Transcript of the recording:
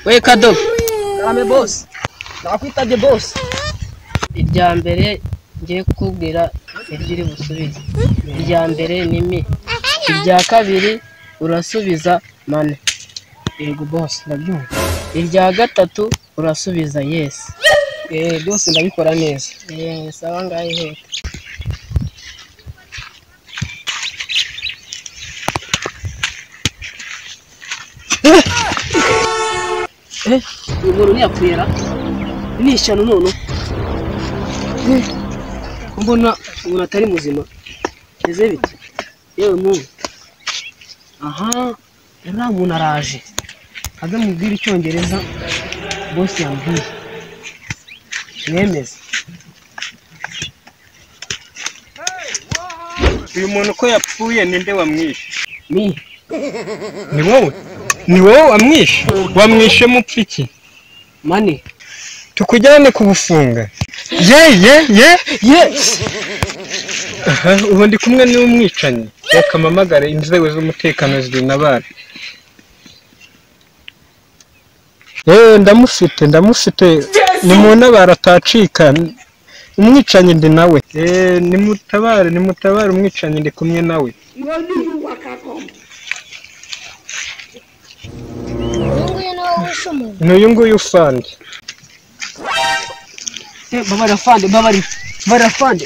We Kadogo. Karame boss. Nakwitabye boss. Irya mbere ngiye kukubwira iryo uri busubize. Irya mbere ni mi. Irya kabiri urasubiza mane. Yego boss, ndabyumva. Irya gatatu urasubiza yes. Byose ndabikora neza. Sawa ngaho ihute. Uyu muntu ntiyapfuye ra? Ni ishyano none. Mbona umuntu atari muzima. Meze bite? Yewe muntu. Aha, uriya muntu araje. Aze mubwire icyongereza boss yambwiye. Mwemeze. Uyu muntu ko yapfuye ninde wamwishe? Ni. Ni wowe? Ni wowe wamwishe? Wamwishe mupfa iki? Mani. Tukujyane kubufunga. Ye ye ye ye. Aha, ubu ndi kumwe n'umwicanyi. Reka mpamagare inzego z'umutekano zintabare. Ndamufite. Ni mu ntabara atacika. Umwicanyi ndi nawe. Nimutabare, nimutabare umwicanyi ndi kumwe nawe. N'uyu nguyu ufande. Babarira fande, babarira. Babarira fande.